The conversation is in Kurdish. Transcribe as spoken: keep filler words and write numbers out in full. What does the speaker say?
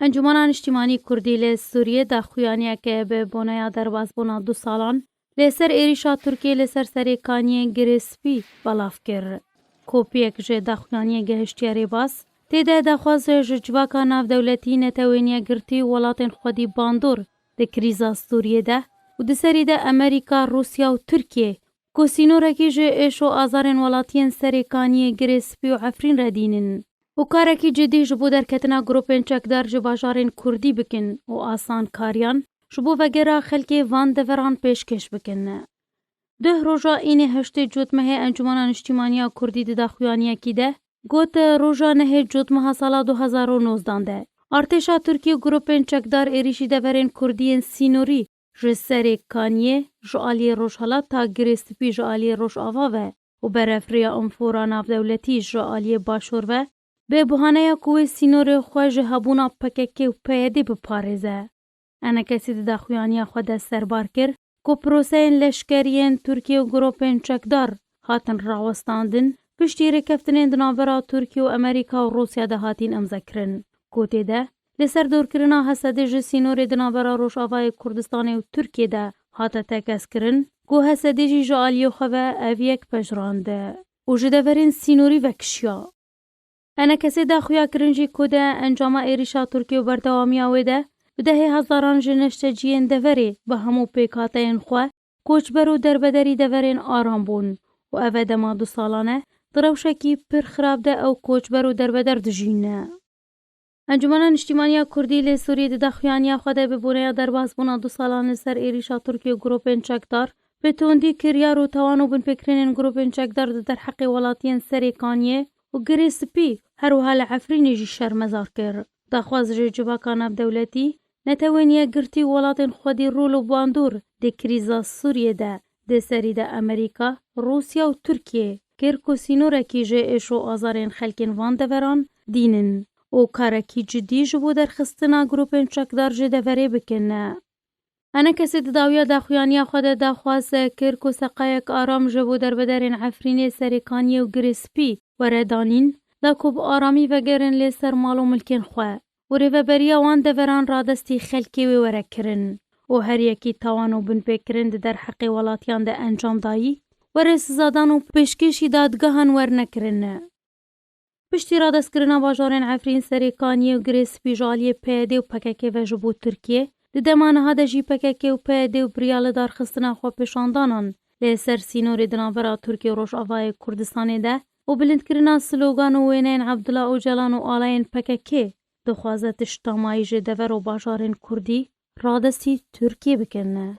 Encûmena Niştîmanî Kurdî li Sûriyê daxuyaniyeke bi boneya derbasbûna du salan li ser êrîşa Tirkiyê li ser Serê Kaniyê Girê Spî belav kir. Kopiyek ji daxuyaniyê gihiştiye Rêbaz. Tê de daxwaz ji civaka navdewletî, Netewên Yekgirtî û welatên xwedî bandor di krîza Sûriyê de û di serî de Amerîka, Rûsya û Tirkiyê ku sînorekî ji êş û azarên welatiyên Serê Kaniyê, Girê Spî û Efrîn re dînin û karekî cidî ji bo derketina grûpên çekdar ji bajarên Kurdî bikin û asankariyan ji bo vegera xelkê van deveran pêşkêş bikin. Duh roja înê heştê Cotmehê Encûmena Niştîmaniya Kurdî di daxuyaniyekî de got, roja nehê Cotmeha sala du hezar û nozdan de artêşa Tirkî û grûpên çekdar êrîşî deverên Kurdî yên sînorî ji Serê Kaniyê ji aliyê rojhilat ta Girê Spî ji aliyê rojava ve û berefriya Unfora navdewletî ji aliyê başûr ve, bi buhaneya ku wê sînorê xwe ji hebûna P K K û P Y D biparêze. Enekesî di daxuyaniya xwe de serbar kir ku proseyên leşkerî yên Tirkiye û grûpên çekdar hatin rawestandin, piştî rêkeftinên di navbera Tirkiye û Amerîka û Rûsya de hatîn îmzekirin. Ku tê de li ser dorkirina Hesedê ji sînorê di navbera Rojavayê Kurdistanê û Tirkiyê de hate tekez kirin, ku Hesedê jî ji aliyê xwe ve ev yek pejirand û ji deverên sînorî vekişiya. Enekesê daxuya kirin jî ku de encama êrîşa Tirkiyê û berdewamiya wê de bi dehê hezaran ji neşteciyên deverê bi hemû pêkhateyên xwe koçber û derbederî deverên aram bûn û ev e dema du salan e di rewşekî pir xirab de ew koçber û derbeder dijîne. Encûmena Niştîmaniya Kurdî li Sûriyê di daxuyaniya xwe de bi boneya derbasbûna du salan li ser êrîşa Tirkiye û grûpên çekdar bi tundî kiryar û tawan û binpêkirinên grûpên çekdar di derheqê welatiyên Serê Kaniyê û Girê Spî, her wiha li Efrînê jî şermezar kir. Daxwaz ji civaka navdewletî, Netewên Yekgirtî û welatên xwedî rol û bandor di krîza Sûriyê de, di serî de Amerîka, Rûsya û Tirkiye kir ku sînorekî ji êş û azarên xelkên van deveran dînin û karekî cidî ji bo derxistina grûpên çekdar ji deverê bikin. Enekesê di dawiya daxuyaniya xwe de daxwaz kir ku seqayek aram ji bo derbederên Efrînê, Serê Kaniyê û Girê Spî were danîn, da ku bi aramî vegerin lê ser mal û milkên xwe û rêveberiya wan deveran radestî xelkê wê were kirin û her yekî tawan û binpêkirin di derheqê welatiyan de encam dayî, were sizadan û pêşkêşî dadgehan werne kirin. Piştî radestkirina bajarên Efrîn, Serê Kaniyê û Girê Spî ji aliyê P Y D û P K K ve ji bo Tirkiye, di dema niha de jî P K K û P Y D û bi riya lidarxistina xwepêşandanan li ser sînorê di navbera Tirkiye û Rojavayê Kurdistanê de û bilindkirina slogan û wêneyên Abdullah Ocalan û alayên P K K dixwaze tişt tamayî ji dever û bajarên Kurdî radestî Tirkiye bikin.